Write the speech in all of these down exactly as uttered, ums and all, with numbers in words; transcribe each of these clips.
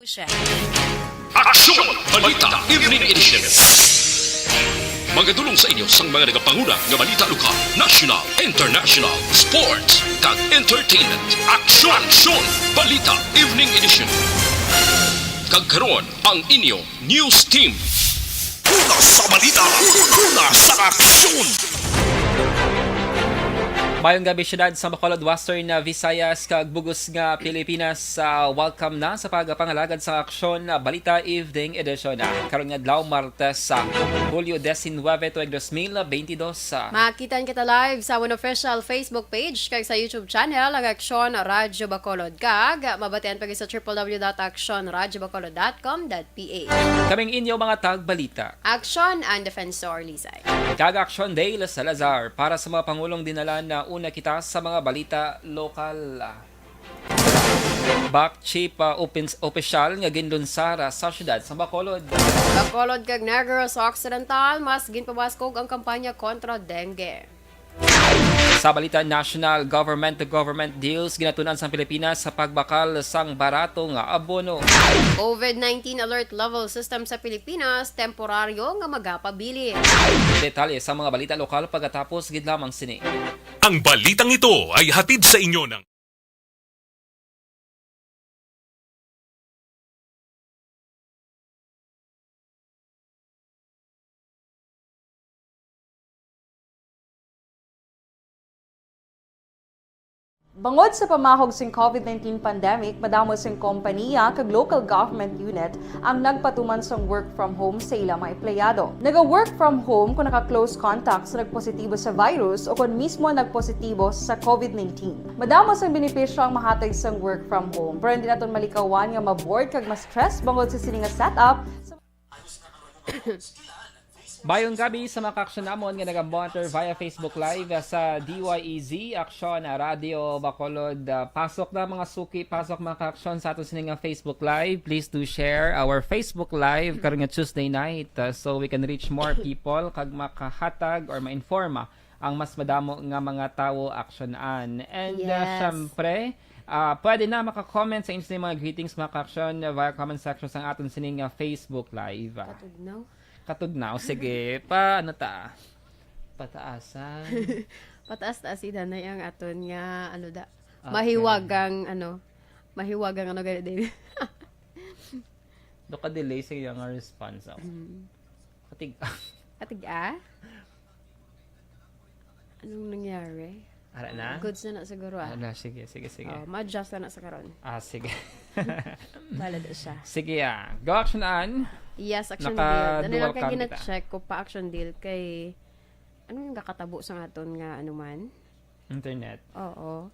Aksyon! Balita Evening Edition. Magadulong sa inyo sang mga nagapanguna nga balita lokal, national, international, sports, kag entertainment. Aksyon! Aksyon! Balita Evening Edition. Kag karon, ang inyo news team. Una sa balita, una sa aksyon. Mayong gabi, syudad sa Bacolod, Western, uh, Visayas, kag bugos nga Pilipinas. Uh, welcome na sa pagpangalagad sa Aksyon, uh, Balita Evening Edition. Uh, karon nga adlaw, Martes, sa Hulyo diecinuebe, tuig dos mil beintidos. Uh, Makita kita live sa amon official Facebook page kag sa YouTube channel, ang Aksyon Radyo Bacolod. Kag mabatian pa gid sa triple W dot aksyon radyo bacolod dot com dot P H. Kaming inyo mga tagbalita. Aksyon and Defensor Lisay. Kag Aksyon Dale Salazar para sa mga pangulong dinala na una kita sa mga balita lokal. Back chief, ah, opins-, opisyal nga ginlunsara sa siyudad sa Bacolod. Bacolod kag Negros Occidental, mas ginpabaskog ang kampanya kontra dengue. Sa balita national, government-to-government deals ginatun-an sang Pilipinas sa pagbakal sang barato nga abono. COVID nineteen alert level system sa Pilipinas, temporaryo nga magapabilin. Detalye sa mga balita lokal pagkatapos gid lamang sini. Ang balitang ito ay hatid sa inyo ng Bangod sa pamahog sing COVID nineteen pandemic, madamo sing kompaniya kag local government unit ang nagpatuman sang work from home sa ila mga empleyado. Naga-work from home kon naka-close contact sa nagpositibo sa virus o kon mismo nagpositibo sa COVID nineteen. Madamo sang benepisyo ang mahatag sang work from home, pero hindi naton malikawan nga ma-bored kag ma-stress bangod sa sini nga setup. Mayong gabi sa mga kaaksyon namon nga naga-monitor via Facebook Live, ah, sa D Y E Z Aksyon, ah, Radio Bacolod. Ah, pasok na mga suki, pasok mga kaaksyon sa aton sini nga Facebook Live. Please do share our Facebook Live karon nga Tuesday night, ah, so we can reach more people kag makahatag or ma-informa ang mas madamo nga mga tawo, Aksyon Ann. And, uh, Yes. syempre, uh, pwede na maka-comment sa inyo mga greetings, mga Aksyon, via comment section sa aton sining, uh, Facebook Live. Katugnaw. Katugnaw, sige. Pa, ano ta? Pataasan. Pataas-taas si Danay ang aton nga, ano da, Okay. mahiwagang, ano, mahiwagang, ano, gani din. Do ka delay sa iyang response, oh. Mm. Katig-, Katig-, ah? Anong nangyari? Ara na? Goods na na siguro, ah. Ara na, sige, sige, sige. Oh, ma-adjust na na sa karon. Ah, sige. Bala daw siya. Sige, ah. Go, Action Ann. Yes, Action Naka Deal. Dali lang dual kay cam kita. Gina-check ko pa, Action Deal, kay ano yung kakatabo sa aton nga, ano man? Internet. Oo.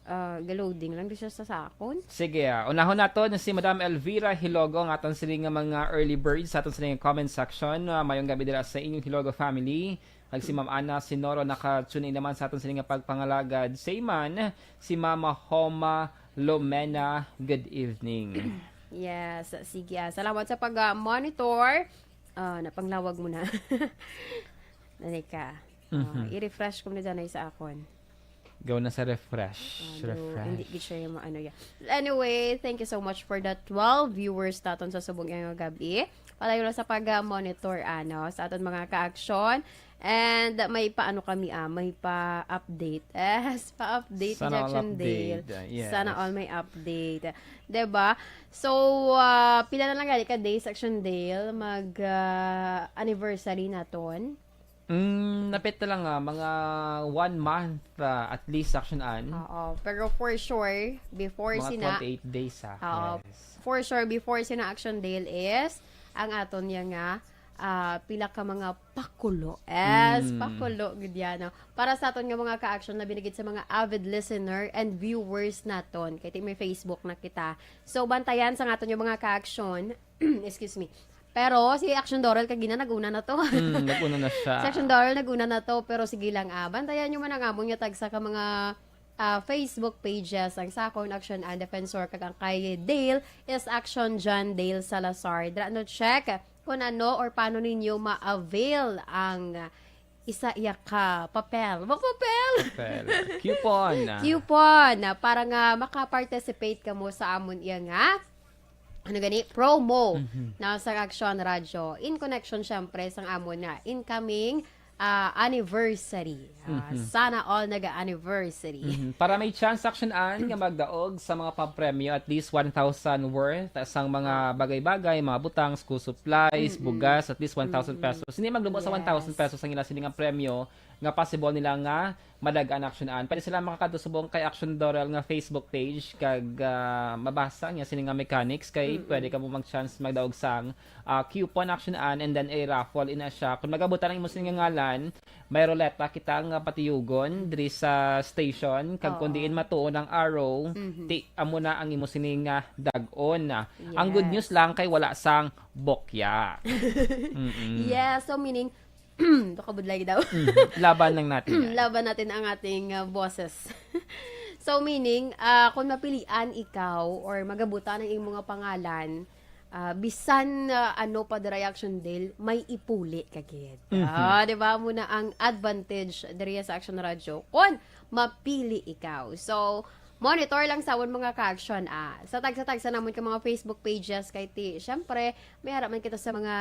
Ah, ga-loading lang di siya sa, sa akon. Sige, ah, unahon nato na si Madam Elvira Hilogo, ang aton sini nga mga early birds sa aton sini nga comment section. Ah, mayong gabi dira sa inyong Hilogo family. Kag si Ma'am Ana Sinoro naka-tune in naman sa aton sini nga pagpangalagad. Same man, si Mama Homa Lomena, good evening. Yes, sige, ah, salamat sa pag, ah, monitor. Ah, napanglawag mo na. Dali ka. Ah, Mhm. I-refresh ko muna dyan ay sa akon. Gaw na sa refresh. Ah, do, Refresh. Hindi gid siya yung ano, yeah. Anyway, thank you so much for the twelve viewers naton sa subong nga gabi. Palayo lang sa pag-monitor, ano, sa aton mga ka-action. And may pa ano kami, ah, may pa-update. Yes, pa-update, Sana all Jackson Dale. Update, uh, yes. Sana all may update. Diba? So, ah, pila na lang gali ka days, Action Dale, mag, ah, anniversary naton? Mm, napit na lang, ah, mga one month, ah, at least, Action Ann. Oo, pero for sure, before Mga sina twenty-eight days, ah. Oo, Yes. for sure, before sina Action Dale is ang aton niya nga, ah, pila ka mga pakulo. Yes, Mm. pakulo gid yan, no? Para sa aton nga mga ka-action, labi na gid sa mga avid listener and viewers naton. Kay ti may Facebook na kita. So, bantayan sa aton yung mga ka-action. Excuse me. Pero si Action Doral kagina nag-una na to. Mm, nag-una na siya. Si Action Doral nag-una na to, pero sige lang, ah. Bantayan nyo man ang amon nga tagsa ka mga, ah, Facebook pages. Ang sakon, Action Ann Defensor, kag ang kay Dale is Action John Dale Salazar. Dra no check kung ano or paano ninyo ma-avail ang isa iya ka papel. Wa papel! Papel. Coupon. Coupon, ah, para nga maka-participate kamo sa amon iya nga ano gani, promo Mhm. na sa Action Radyo in connection, syempre, sang amon nga incoming, ah, anniversary. Ah, Mhm. Sana all naga-anniversary. Mhm. Para may chance, Action Ann, nga magdaog sa mga papremyo, at least one thousand worth sang mga bagay-bagay, mga butang, school supplies, Mm-mm. bugas, at least one thousand Mm-mm. pesos. Hindi maglumo sa Yes. one thousand pesos ang ila sini nga premyo nga possible nila nga madagan, Action Ann. Pwede sila makakadto subong kay Action Dorel nga Facebook page kag, ah, mabasa niya sini nga mechanics kay Mm-mm. pwede ka mo mag-chance magdaog sang, ah, coupon, Action Ann, and then a raffle ina siya. Kung magabutan ang imo sini nga ngalan, may ruleta kita nga patiyugon diri sa station kag kung Oo. diin matuon ang arrow, Mhm. ti amo na ang imo sini nga dag-on. Ang good Yes. news lang kay wala sang bokya. Mm-mm. Yes, so meaning, nakabudlay daw. Mhm. Laban lang natin yan. Laban natin ang ating, uh, boses. So, meaning, ah, kung mapilian ikaw or magabutan ang imong mga pangalan, ah, bisan, ah, ano pa dira Action Dale, may ipuli ka gid. Mhm. Ah, di ba? Muna ang advantage diri sa Action Radyo. Kung mapili ikaw. So, monitor lang sa amon mga ka-action, ah. Sa tagsa-tagsa namon ka mga Facebook pages kay ti, syempre, may ara man kita sa mga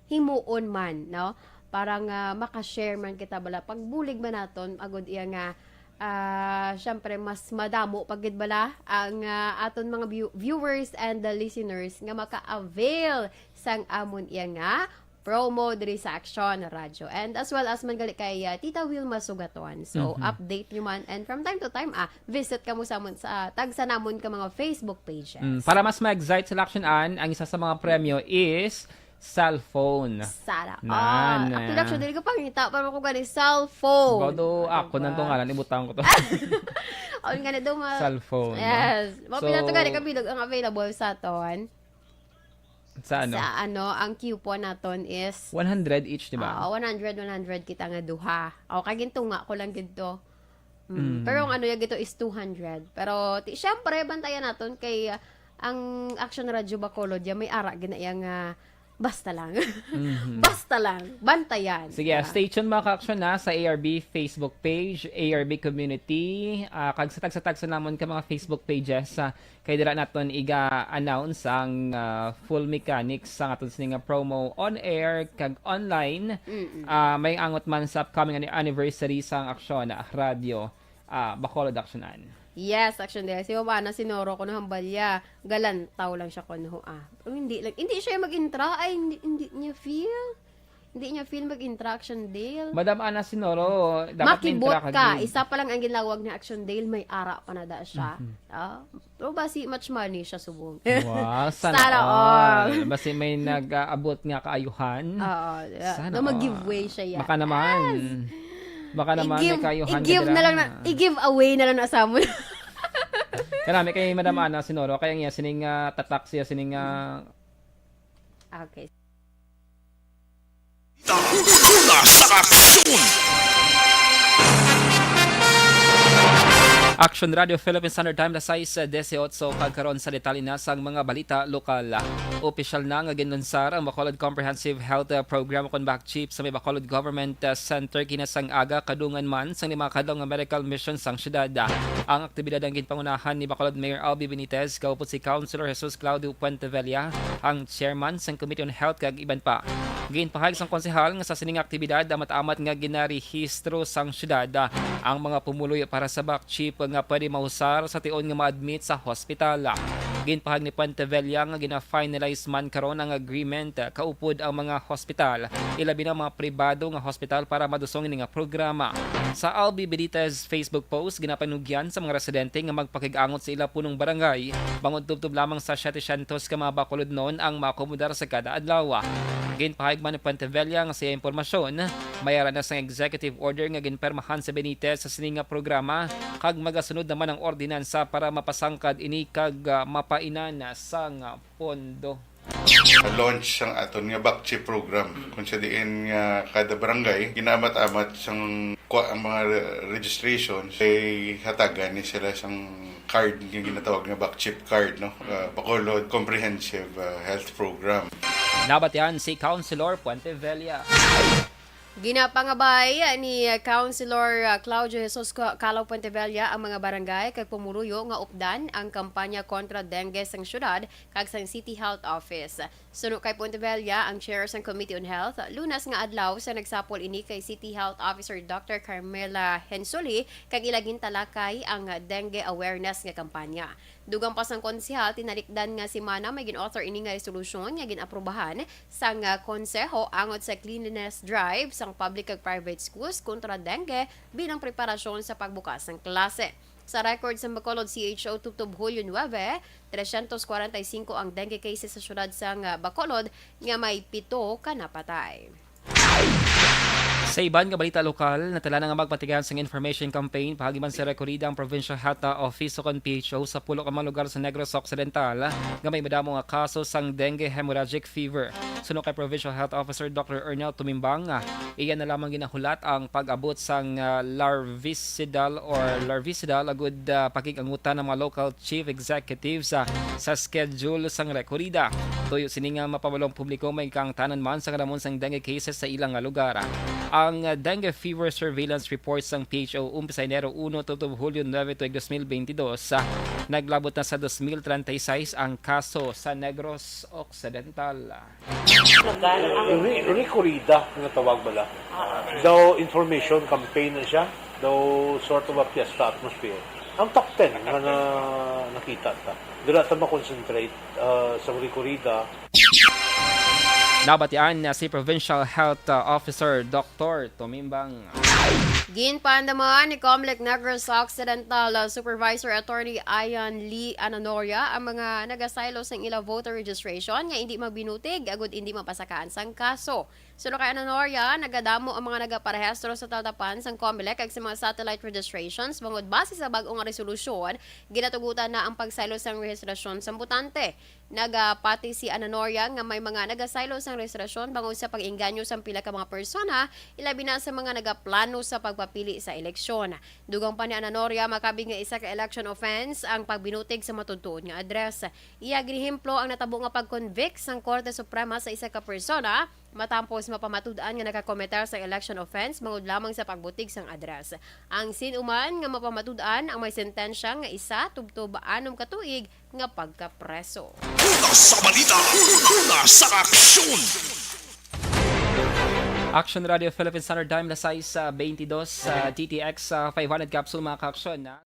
himuon man, no? Para nga maka-share man kita bala. Pagbulig man naton, agud iya nga, ah, syempre, mas madamo pa gid bala ang, ah, aton mga view-, viewers and the listeners nga maka-avail sang amon iya nga promo diri sa Action Radyo. And as well as man gali kay, ah, Tita Wilma Sugaton. So, Mhm. update nyo man. And from time to time, ah, visit ka mo sa amon, sa tagsa namon ka mga Facebook pages. Mm, para mas ma-excite sila, Action Ann, ang isa sa mga premyo is cellphone. Sana all. Nan. Actually, actually, dili ko pangita, pero ako gani cellphone. Bodo, Ano ako nang ba? tungalan, ibutang ko to. Ako gani daw ma- Cellphone. Yes. Mapila to So, gani kabilog ang available sa aton. Sa ano? Sa ano, ang coupon naton is One hundred each, di ba? Oo, one hundred, one hundred kita nga duha. O, kay gintunga ko lang gid to. Mm. Mm. Pero ang ano ya gito is two hundred. Pero ti-, syempre, bantayan naton kay, ah, ang Action Radyo Bacolod ya, may ara gid na iya nga basta lang. Mhm. Basta lang. Bantayan. Sige, Yeah. stay tuned, mga ka-action, na sa A R B Facebook page, A R B Community, ah, kag sa tagsa-tagsa namon ka mga Facebook pages, ah, kay dira naton iga-announce ang, ah, full mechanics sang aton sini nga promo on air kag online. Mm-mm. Ah, may angot man sa upcoming ani-, anniversary sang Aksyon, ah, Radyo, ah, Bacolod, Action Ann. Yes, Action Dale. Si Mama na si Noro ko nahambalya. Galantaw lang siya kuno, ah. Pero hindi lang, hindi siya mag-intra. Ay, hindi, hindi niya feel. Hindi niya feel mag-intra, Action Dale. Madam Ana Sinoro, dapat Makibot may-intra ka. Gid. Isa pa lang ang ginlawag ni Action Dale, may ara pa na da siya. Mhm. Ah, pero basi much money siya subong. Wow, sana Sana all. all. Basi may nag-aabot nga kaayuhan. Oo, yeah. Sana Na mag-giveaway all. siya, yeah. Baka naman. Yes. Baka naman may I-give, kaayuhan ka i-give na dira. lang na, i-give away na lang na sa amon. Kanami kay Madam Ana Sinoro, kaya niya sining, ah, tatak siya, sining, ah, Okay. Una sa aksyon. Action Radio Philippine Standard Time, alas sais dieciocho, kag karon sa detalye na sang mga balita lokal. Opisyal na nga ginlansar ang Bacolod Comprehensive Health, uh, Program, kon BACCHIP, sa may Bacolod Government, uh, Center kinasang aga, kadungan man sang lima ka adlaw nga medical mission sang syudad. Ang aktibidad ang ginpangunahan ni Bacolod Mayor Albi Benitez, kaupod si Councilor Jesus Claudio Puentevella, ang chairman sang Committee on Health, kag iban pa. Ginpahayag sang konsehal nga sa sining aktibidad, amat-amat nga ginarehistro sang syudad ang mga pumuluyo para sa BACCHIP nga pwede mausar sa tion nga ma-admit sa hospital. Ginpahayag ni Puentevella nga gina-finalize man karon ang agreement, kaupod ang mga hospital, ilabi na ang mga pribado nga hospital, para madusong ini nga programa. Sa Albi Benitez Facebook post, ginapanugyan sa mga residente nga magpakig-angot sa ila punong barangay, bangod tubtob lamang sa siyete syentos ka mga Bacolodnon ang maakomodar sa kada adlaw. Ginpahayag man ni Puentevella nga sa iya impormasyon, may ara na sang executive order nga ginpermahan sa Benitez sa sini nga programa, kag magasunod naman ang ordinansa para mapasangkad ini kag, ah, mapainan sang pondo. Launch sang aton nga BACCHIP program. Kung sa diin nga kada barangay, ginaamat-amat sang kuha ang mga re-, registration, kay hatagan ni sila sang card nga ginatawag nga BACCHIP card, no? Uh, Bacolod Comprehensive, uh, Health Program. Nabatian si Councilor Puentevella. Ginapangabay ni Councilor, ah, Claudio Jesus Ca-, Calao Puentevella ang mga barangay kag pumuruyo nga updan ang kampanya kontra dengue sang syudad kag sang City Health Office. Suno kay Puentevella, ang chair sang Committee on Health, Lunas nga adlaw sa nagsapol ini kay City Health Officer Doctor Carmela Hensuli kag ila gintalakay ang dengue awareness nga kampanya. Dugang pa sang konsehal, tinalikdan nga semana may gin-author ini nga resolusyon nga gin-aprobahan sang, ah, konseho angot sa cleanliness drive sang public kag private schools kontra dengue bilang preparasyon sa pagbukas sang klase. Sa record sang Bacolod C H O tubtob Hulyo nuebe, trescientos cuarenta y cinco ang dengue cases sa siyudad sang, ah, Bacolod nga may pito ka napatay. Sa iban nga balita lokal, natala na nga magpatigayon sang information campaign paagi man sa Recorida ang Provincial Health Office o kon P H O sa pulo ka mga lugar sa Negros Occidental nga may madamo nga kaso sang dengue hemorrhagic fever. Suno kay Provincial Health Officer Doctor Ernel Tumimbang, ah, iya na lamang ginahulat ang pag-abot sang, ah, larvicidal or larvicidal agud, ah, pakig-angutan ang mga local chief executives, ah, sa schedule sang Recorida. Tuyo sini nga mapabalo ang publiko may kaangtanan man sa kadamon sang dengue cases sa ilang nga lugar. Ang, ah, dengue fever surveillance report sang P H O umpisa Enero uno tubtob Hulyo nuebe tuig dos mil benti dos, ah, naglabot na sa dos mil treinta y seis ang kaso sa Negros Occidental. Lugar ang Re-, Recorrida nga tawag bala. Ah, okay. Daw information campaign na siya, daw sort of a fiesta atmosphere. Ang top ten nga na, nakita ta. Dira ta ma-concentrate, ah, sa Recorrida. Nabatian na si Provincial Health, ah, Officer Doctor Tumimbang. Ginpaandaman ni Comelec Negros Occidental, uh, Supervisor Attorney Ian Lee Ananoria ang mga nagasaylo sang ila voter registration nga indi magbinutig agud indi mapasakaan sang kaso. Suno kay Ananoria, nagadamo ang mga nagaparehistro sa taltapan sang Comelec kag sa mga satellite registrations bangod base sa bag-o nga resolusyon, ginatugutan na ang pagsaylo sang rehistrasyon sang botante. Nagapati si Ananoria nga may mga nagasaylo sang rehistrasyon bangod sa pag-engganyo sang pila ka mga persona, ilabi na sa mga nagaplano sa pagpapili sa eleksyon. Dugang pa ni Ananoria, makabig nga isa ka election offense ang pagbinutig sa matutuod nga address. Iya ginehemplo ang natabo nga pag-convict sang Korte Suprema sa isa ka persona matapos mapamatud-an nga nakakometer sang election offense bangod lamang sa pagbutig sang address. Ang sin-o man nga mapamatud-an ang may sentensya nga isa tubtob anom ka tuig nga pagkapreso. Una sa balita, una sa aksyon. Action Radio Philippine Standard Time, alas sais, ah, benti dos, sa D T X, ah, five hundred capsule, mga ka-aksyon, ha?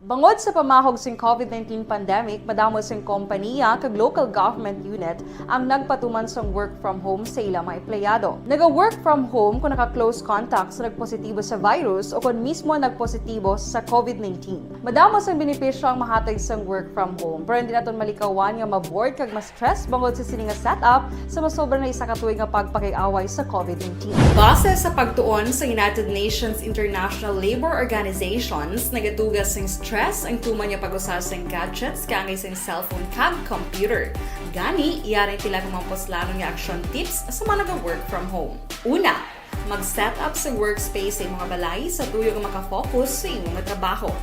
Bangod sa pamahog sing COVID nineteen pandemic, madamo sing kompaniya kag local government unit ang nagpatuman sang work from home sa ila mga empleyado. Naga-work from home kon naka-close contact sa nagpositibo sa virus o kon mismo nagpositibo sa COVID nineteen. Madamo sang benepisyo ang mahatag sang work from home, pero hindi naton malikawan nga ma-bored kag ma-stress bangod sa sini nga setup sa masobra na isa ka tuig nga pagpakig-away sa COVID nineteen. Base sa pagtuon sa United Nations International Labour Organizations, nagatuga sing stress ang tuman nga pag-usa sing gadgets kaangay sing cellphone kag computer. Gani, yari ang pila ka mga puslanon nga action tips sa mga naga-work from home. Una, mag-set up sa workspace sa imo nga balay sa tuyo nga maka-focus sa imo nga trabaho.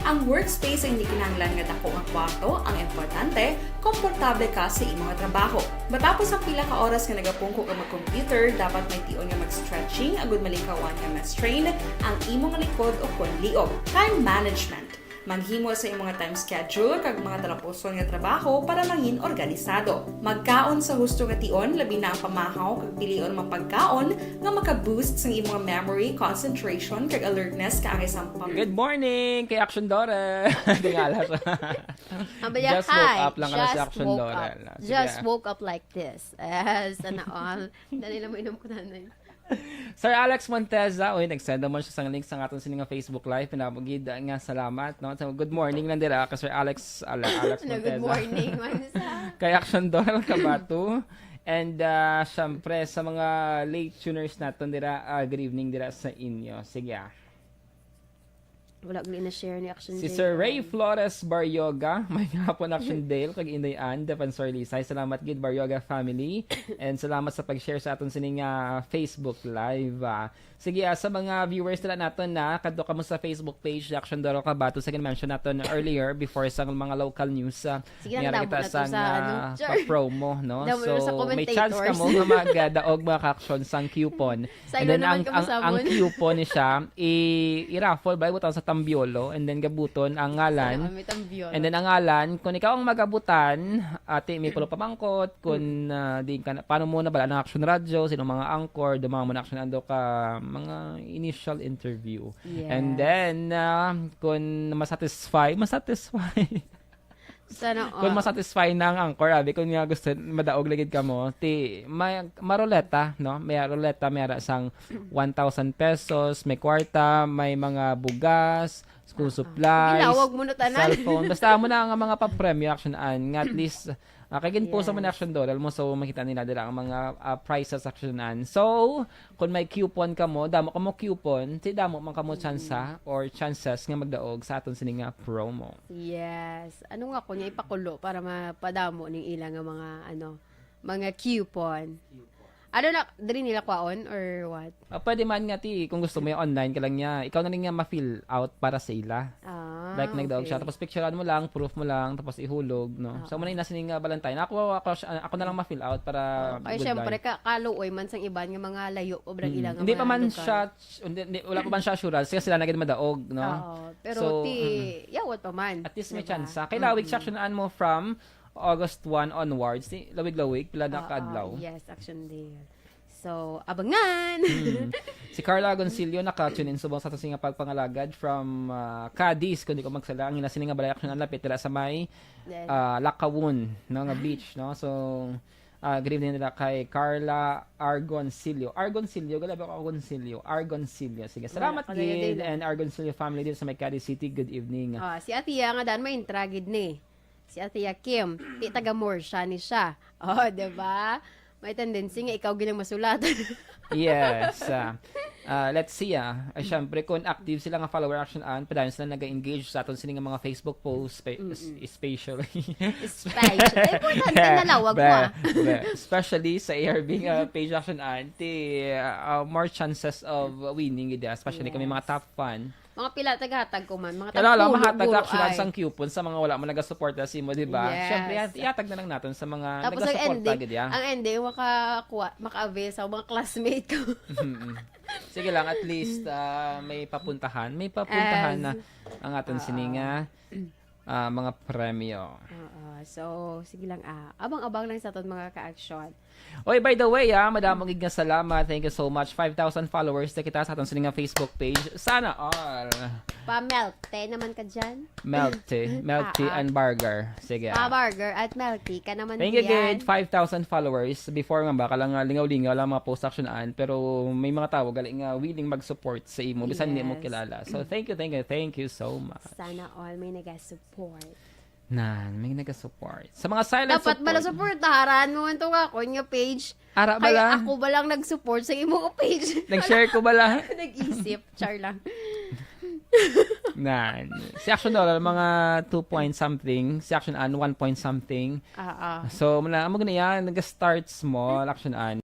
Ang workspace ay hindi kinahanglan nga dako nga kwarto, ang importante, komportable ka sa imo nga trabaho. Matapos ang pila ka oras nga nagapungko ka mag-computer, dapat may tion nga mag-stretching agud malikawan nga ma-strain ang imo nga likod o kon liog. Time management. Maghimo sa imo nga time schedule kag mga talapuson nga trabaho para mangin organisado. Magkaon sa husto nga tion, labi na ang pamahaw kag pilion mga pagkaon nga maka-boost sang imo nga memory, concentration, kag alertness kaangay sa pam- Good morning kay Action Doral. Tingala siya. Abaya, Just woke hi. up lang ka na si Just Action woke Doral. up. Sige. Just woke up like this. Eh, sana all. Dali lang mo inom ko nanay. Sir Alex Monteza, uy, nag-send naman siya sang link sa aton sini nga Facebook Live. Pinabugid nga salamat, no? So, good morning lang dira kay Sir Alex, Ala-, Alex Hello, good Monteza. morning, Mansa. Kay Action Doral Kabato. And, ah, syempre, sa mga late tuners naton dira, ah, good evening dira sa inyo. Sige, ah. Wala gali na-share ni Action Si J Sir Ray M. Flores Baryoga, may hapon Action Dale, kag Inday Ann, Defensor Lisay. Salamat gid, Baryoga family. And salamat sa pag-share sa aton sining ah, Facebook Live. Ah. Sige, ah, sa mga viewers nila naton na, kadto kamo sa Facebook page ni Action Doro Kabato, sa mention naton earlier before sa mga local news. Ah, Sige lang, may ara damo kita na to sang sa, ano, ah, char. pa-promo, no? Damo na sa So, may chance commentators. Kamo nga magdaog mga ka-action sang coupon. Sayo And then, naman ang, kamo ang, sa ang amon. Coupon ni siya, i- i-raffle ba, butang sa tambiolo, and then gabuton ang Sana ngalan. May tambiolo. And then ang ngalan, kung ikaw ang magabutan, ate, may pulo pamangkot, kung ah, di ka na, paano mo nabala ng Action Radio, sino mga anchor, dumamo na Action Ando ka, mga initial interview. Yes. And then, ah, kung masatisfy, masatisfy. Sana Kung all. Masatisfy na ang anchor, abi, kung nga gusto, madaog lagid ka mo, ti, may, maruleta, no? May ruleta, may ara sang one thousand pesos, may kwarta, may mga bugas, school supplies, Ilawag mo na tanan. Cellphone. Basta mo na ang mga papremyo, Action An, nga at least, ah, kay ginpost mo na Yes. Action Doral mo, so makita nila dira ang mga ah, prizes, Action An. So, kung may coupon ka mo, damo ka mo coupon, ti damo man ka mo tsansa or chances nga magdaog sa aton sini nga promo. Yes. Ano nga ko niya ipakulo para mapadamo ning ila nga mga, ano, mga coupon? Ano na, diri nila kwaon or what? Ah, pwede man nga ti, kung gusto mo yung online ka lang niya, ikaw na rin nga ma-fill out para sa ila. Ah, Like, nagdaog siya. Okay. Tapos picturean mo lang, proof mo lang, tapos ihulog, no? So, Oo. muna yung nasining nga Valentine. Ako, ako, ako na lang ma-fill out para Ay, good syempre, life. ka, kaluoy man sang iban nga mga layo pa brang Mm. ilang Hindi pa mga man lugar. siya, hindi, hindi, wala pa man siya sure. Kasi sila na gid madaog, no? Oo. Pero So, ti, mm. Yawat pa man. At least may Diba? chance. Kay lawig Mm-mm. siya, Action An, mo from August one onwards. Ni, lawig-lawig, pila na Oo, kaadlaw. Yes, Action Dale. So, abangan! Mm. Si Carla Agoncillo naka-tune in subong sa ato nga pagpangalagad from ah, Cadiz, kung di ko magsala. Ang ila sini nga balay, Action An, lapit dira sa may Then, ah, Lakawon, no, nga beach, no? So, ah, good evening nila kay Carla Argoncillo. Argoncillo, galabi ko Agoncillo. Argoncillo. Sige, salamat Wala ka na yun, gid Dela. And Argoncillo family din sa may Cadiz City. Good evening. Ah, si Atia nga daan may intragid ni. Si Atia Kim, ti taga Murcia ni siya. Oh, 'di ba? May tendency nga ikaw gilang masulat. Yes. Ah, ah, let's see, ah. Ay, syempre, kung active sila nga follower, Action An, padayon sila nag-engage sa aton sini nga mga Facebook posts, spe- Mm-mm. s- especially. Especially. Importante na lawag mo, Be- ah. be- especially sa A R B nga page, Action An, ti, ah, more chances of winning gid, especially kami mga Yes. top fan. Mga pila tagahatag ko man, mga Kaya lang, tagpulo, mahatag guro Action An ay. Sang coupon sa mga wala man nagasuporta sa imo, di ba? Yes. Siyempre, ihatag na lang natin sa mga Tapos ang nagasuporta, ending, gid, ya. Ang ending, makakuha, makaavail sa mga classmate ko. Mm-mm. Sige lang, at least ah, may papuntahan. May papuntahan As- na ang aton Oo. sininga ah, mga premyo. Oo. So, sige lang ah. Abang-abang lang sa aton mga ka-action. Oy, by the way, ah, madamo gid nga salamat. Thank you so much. Five thousand followers na kita sa aton sininga Facebook page. Sana all. Pa-melt. Te naman ka dyan. Melty. Melty Ah, ah. And Burger. Sige. Pa Burger at Melty ka naman Thank you, diyan. Gid. Five thousand followers. Before nga ba, kalang nga lingaw-lingaw lang mga post, Action An, pero may mga tao gali nga willing mag-support sa imo bisan hindi mo Yes. Kilala. So, thank you, thank you, thank you so much. Sana all may nag-support. Nan, may nag-support. Sa mga silent Dapat support. Bala suportaharan mo man to nga ako nga page. Ara Kay bala. Ako ba lang nag-support sa imong page? Nag-share ko bala. Nag-isip. Char lang. Nan. Si Action Doral, mga two point something. Si Action An, one point something. Ah, ah. So, muna, amo gani yan, nag-start small, Action An,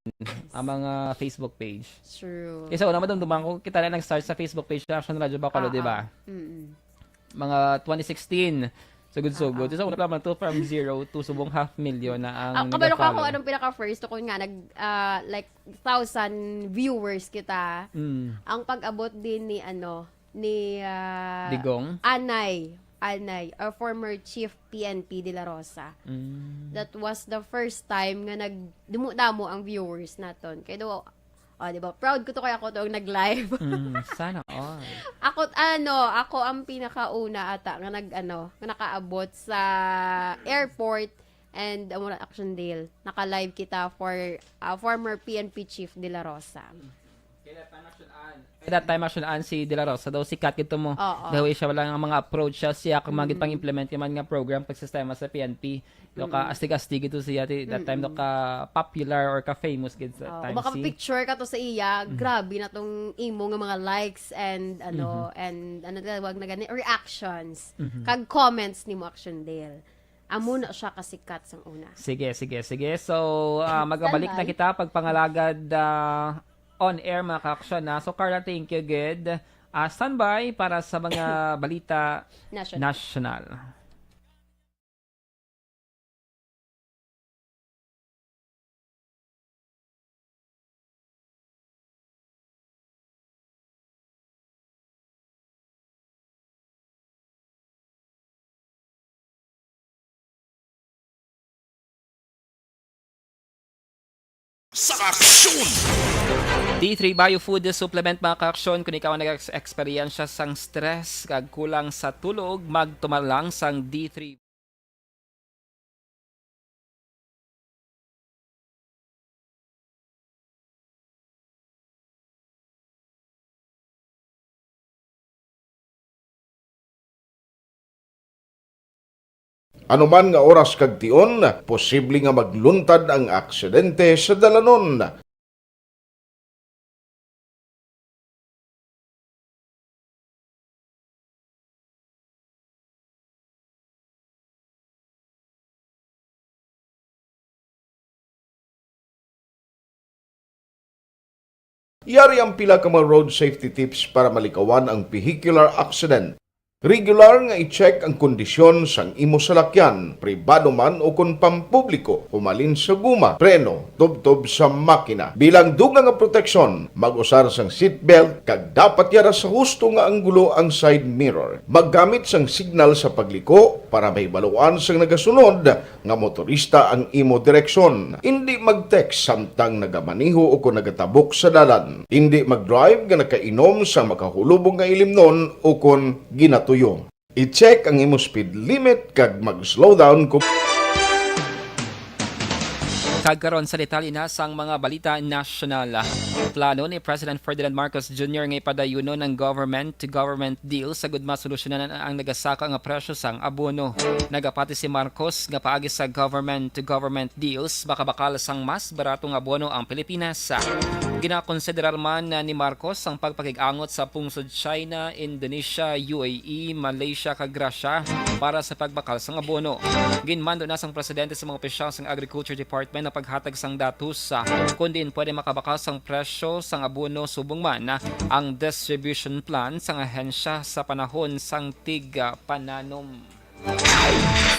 ang mga Facebook page. True. Kaysa una, madumduman ko, kita na nag-start sa Facebook page sa Action Radio Bacolod, Ah, di ba? ah. Mm-mm. Mga twenty sixteen. Sugod-sugod. Ah, ah. So, una pa naman to, from zero to subong half million na ang Ah, kabalo ka nag-follow. Kung anong pinaka-first ko nga nag, ah, like, thousand viewers kita. Mm. Ang pag-abot din ni, ano, ni, ah, Digong? Anay. Anay, or former Chief P N P De La Rosa. Mm. That was the first time nga nagdamo-damo ang viewers naton. Kaya daw, oh, di ba? Proud ko to kaya ako to ang nag-live. Mm, sana all. Ako, ano, ako ang pinakauna ata nga nag, ano, nga nakaabot sa airport and, um, Action Dale. Naka-live kita for, uh, former P N P Chief De La Rosa. That time, actually, an si De La Rosa daw sikat gid to mo. Oo. Daw siya wala nga mga approach siya, siya kung mga Mm. gid pang-implement ka man nga program, pagsistema sa P N P. Daw ka Mm. astig-astig ito siya, ti-, that time daw Mm-mm. ka popular or ka famous gid sa Oo, time baka si picture ka to sa iya, Mm. grabe na tong imo nga mga likes and ano, Mm-hmm. and ano tawag na gani, reactions. Mm-hmm. Kag comments ni mo, Action Dale. Amo na siya kasikat sang una. Sige, sige, sige. So, ah, magabalik na Standby. kita pagpangalagad, ah, on air, mga ka-action, na. So, Carla, thank you, good. Ah, standby para sa mga balita National. national. Sa aksyon! D three Bio Food Supplement, mga ka-aksyon, kung ikaw ang nag-eksperyensya sang stress kag kulang sa tulog, magtumar lang sang D three. Anuman nga oras kag tion, posible nga magluntad ang aksidente sa dalanon. Yari ang pila ka mga road safety tips para malikawan ang vehicular accident. Regular nga i-check ang kondisyon sang imo salakyan, pribado man o kon pampubliko, humalin sa guma, preno, tubtob sa makina. Bilang dugang nga proteksyon, mag-usar sang seatbelt kag dapat yara sa husto nga anggulo ang side mirror. Maggamit sang signal sa pagliko para mahibaluan sang nagasunod nga motorista ang imo direksyon. Indi mag-text samtang nagamaneho o kon nagatabok sa dalan. Indi mag-drive nga nakainom sang makahulubong nga ilimnon o kon ginatuyo. I-check ang imo speed limit kag mag-slow down kung Kag karon sa detalye na sang mga balita nasyonal. Plano ni President Ferdinand Marcos Junior nga ipadayunon ang government-to-government deal sa gud masolusyonan ang nagasaka nga presyo sang abono. Nagapati si Marcos nga paagi sa government-to-government deals, makabakal sang mas barato nga abono ang Pilipinas. Ginakonsiderar man ni Marcos ang pagpakig-angot sa pungsod China, Indonesia, U A E, Malaysia, kag Russia para sa pagbakal sang abono. Ginmando na sang presidente sa mga opisyal sang Agriculture Department ang paghatag sang datos, ah, kon diin pwede makabakal sang presyo sang abono subong man, ah, ang distribution plan sang ahensya sa panahon sang tig, ah, pananom.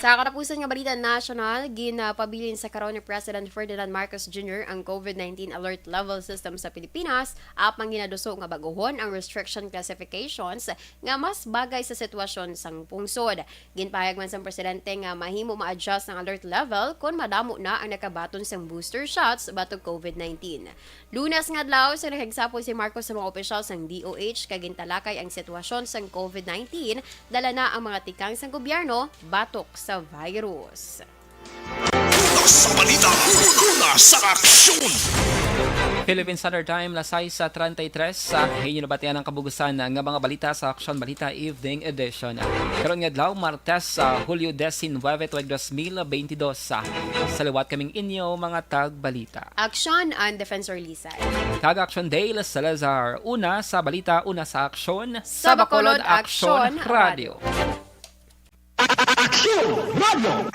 Sa katapusan nga balita nasyonal, ginapabilin sa karon ni President Ferdinand Marcos Junior ang COVID nineteen alert level system sa Pilipinas, apang ginaduso nga bag-ohon ang restriction classifications nga mas bagay sa sitwasyon sang pungsod. Ginpahayag man sang presidente nga mahimo ma-adjust ang alert level kon madamo na ang nakabaton sang booster shots batok COVID nineteen. Lunes nga adlaw, sa nahigsapol si Marcos sa mga opisyal sang D O H kag gintalakay ang sitwasyon sang COVID nineteen, dala na ang mga tikang sang gobyerno batok sa virus. Una sa balita, una sa aksyon. Philippine Standard Time, las sais treinta y tres, sa inyo nabatian ang kabugusan nga mga balita sa Aksyon Balita Evening Edition. Karon nga adlaw, Martes, sa Hulyo diecinueve, tuig dos mil veintidós, sa, sa liwat kaming inyo mga tagbalita. Aksyon, ang Defensor Lisay. Kag Action Dale Salazar. Una sa balita, una sa aksyon. Sa Bacolod, Aksyon Radio. Aksyon Radio.